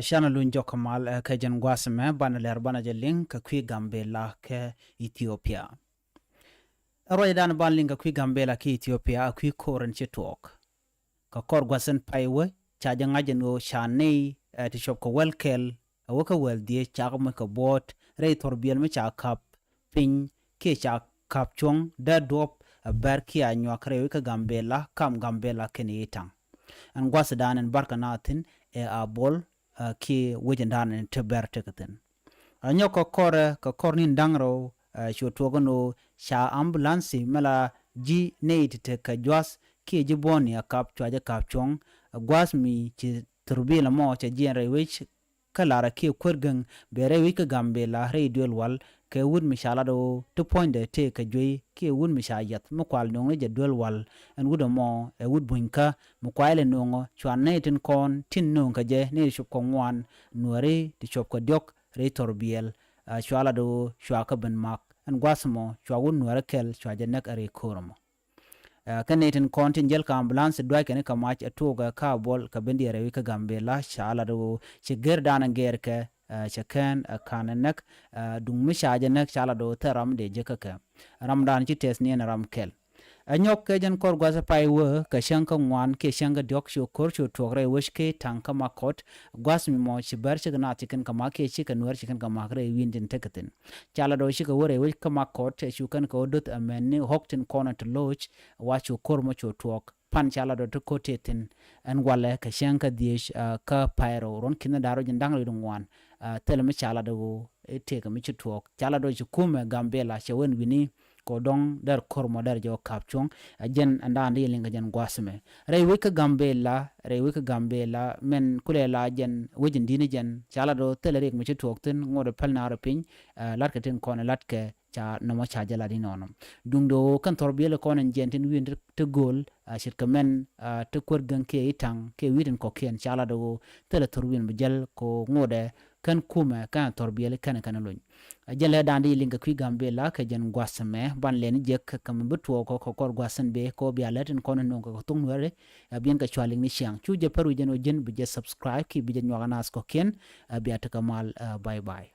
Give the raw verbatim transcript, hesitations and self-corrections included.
Canɛ luny jɔkä mal kɛ jɛn gua̱a̱th ɛmɛ, banɛ lɛr banɛ jɛ liŋ kɛ kui̱ Gambɛla kɛ Ethiopia. Ruacdan ban liŋ kɛ kui̱ Gambɛla kɛ Ethiopia, a kui̱ ko̱r in ci tuɔɔk. Kɛ kɔr gua̱a̱th in pay wee, ca jɛ ŋa̱c ɛn ɣöö ca nɛy ti cuɔp kɛ wäl kɛl, a wee kɛ wäl dhieec, cakɛ moc kɛ buɔ̱ɔ̱t rɛy thurbiɛl mi ca ka̱p piny kiɛ ca ka̱p cuɔ̱ŋ, dee duɔ̱p a bɛr kiɛ a nyuak rɛy wec kä Gambɛla, kam Gambɛla kɛnɛ Itaŋ. Ɛn gua̱a̱thdan ɛn bärkɛ naath thi̱n ɛ Abol, kiɛ wec ɛn da̱a̱n ɛn te bɛr tekɛ thi̱n. A nyɔk kɛ kɔrɛ, kɛ kɔr ni̱n da̱ŋ rɛw, cu tuɔɔk ɛn ɣöö ca ambulance mi la ji̱ nɛy ti tekɛ jua̱th kiɛ ji̱ buɔ̱ɔ̱ni a ka̱p, cua jɛ ka̱p cuɔ̱ŋ. Gua̱a̱th mi ci thurbiɛl ɛmɔ cɛ jiɛn rɛy wec kä Larɛ kiɛ Kuer Gäŋ, bɛ rɛy wec kä Gambɛla rɛy duel wal, kɛ wut mi ca lat ɣöö ti puɔ̱nydɛ tëë kɛ juey, kiɛ wut mi ca yiath mi kual nööŋni jɛ duel wal. Ɛn wut ɛmɔ ɛ wut bunykä mi kuay lɛ nööŋɔ, cua nɛy tin kɔn tin nööŋ kɛ jɛ, nɛy ti cuɔp kɛ ŋuan, Nuääri ti cuɔp kɛ diɔ̱k rɛy thurbiɛl. Cua lat ɣöö cua kɛ ben mak. Ɛn gua̱a̱th ɛmɔ cua wut Nuäärä kɛl cua jɛ näk a rɛy ko̱r ɛmɔ. Kä nɛy tin kɔn tin jäl kɛ ambulance duac kɛn kɛ mac ɛ tuɔɔk ɛ kä Abol kɛ ben diɛɛr ɛ wec kä Gambɛla, ca lat ɣöö ci gerdan gɛɛr kɛ, cɛ kɛn ɛ ka̱n ɛ näk. Duŋ mi ca jɛ näk, ca lat ɣöö thil ram dee jek kä kɛ. Ramdan ci tɛth ni ɛn ram kɛl. Ɛ nyɔk kɛ jɛn kɔr gua̱a̱th ɛ pay wee, kɛ cäŋ kä ŋuan kiɛ cäŋ kä diɔ̱k cu ko̱r cu tuɔɔk rɛy wec kä Itaŋ kä Makɔt. Gua̱a̱th mi mɔ ci bɛr cikɛ naath ci kɛn kɛ mak kiɛ cikɛ Nuäär ci kɛn kɛ mak rɛy wi̱i̱n tin tekɛ thi̱n. Ca lat ɣöö cikɛ wä rɛy wec kä Makɔt, cu kɛn kɛ wä do̱th ɛmɛn ni ɣɔ̱k tin kɔn ɛ ti lo̱c, wa cu ko̱r mɔ cu tuɔɔk. Pan ca lat ɣöö ti ko̱r tëë thi̱n ɛn walɛ kɛ cäŋ kä dhieec kä pay rɛw, ruɔ̱n ki̱n da̱r rɛw jiɛn da̱ŋ rɛw jiɛn ŋuan. Thilɛ mi ca lat ɣöö i̱ tëëkɛ mi ci tuɔɔk. Ca lat ɣöö ci kumɛ Gambɛla cɛ wä ɛn wi̱ni kɛ ɣöö dɔ̱ŋ dɛr ko̱r mɔ dɛr jɛ wä ka̱p cuɔ̱ŋ. Ɛ jɛn ɛn da̱a̱n di liŋ kɛ jɛn gua̱a̱th ɛmɛ. Rɛy wec kä Gambɛla, rɛy wec kä Gambɛla, mɛn kulɛ la jɛn wec in di̱t ni jɛn, ca lat ɣöö thilɛ riɛk mi ci tuɔɔk thi̱n, ŋot ɛ päl naar piny. Latkɛ tin kɔn ɛ latkɛ ca nɔmɔ ca jɛ lat inɔnɔ. Duŋdɛ ɣöö kɛn thurbiɛl kɔn in jiɛn tin wi̱i̱n ti gööl, ce̱tkɛ mɛn ti Kuer Gäŋ kiɛ Itaŋ kiɛ wi̱i̱ tin kɔ̱kiɛn, ca lat ɣöö thilɛ thurbiɛl mi jäl kɛ ŋotdɛ kɛn kumɛ kɛn thurbiɛl kɛn kɛn lony. Ɛ jɛn lɛ da̱a̱n di liŋ kɛ kui̱ Gambɛla kɛ jɛn gua̱a̱th ɛmɛ, ban lɛn jek kɛ mi bi tuɔɔk kɛ kɔr gua̱a̱th in bee kɛ ɣöö bia lät in kɔn in nööŋ kɛ kɛ thok Nuäärɛ. Ɛ biɛn kɛ cua liŋ ni ciaŋ. Cu jɛ pär wi̱c jɛn ɣöö ji̱n bi jɛ subscribe kiɛ bi jɛ nyuak anath kɔ̱kiɛn. Ɛ bia tekɛ mal. Bye bye.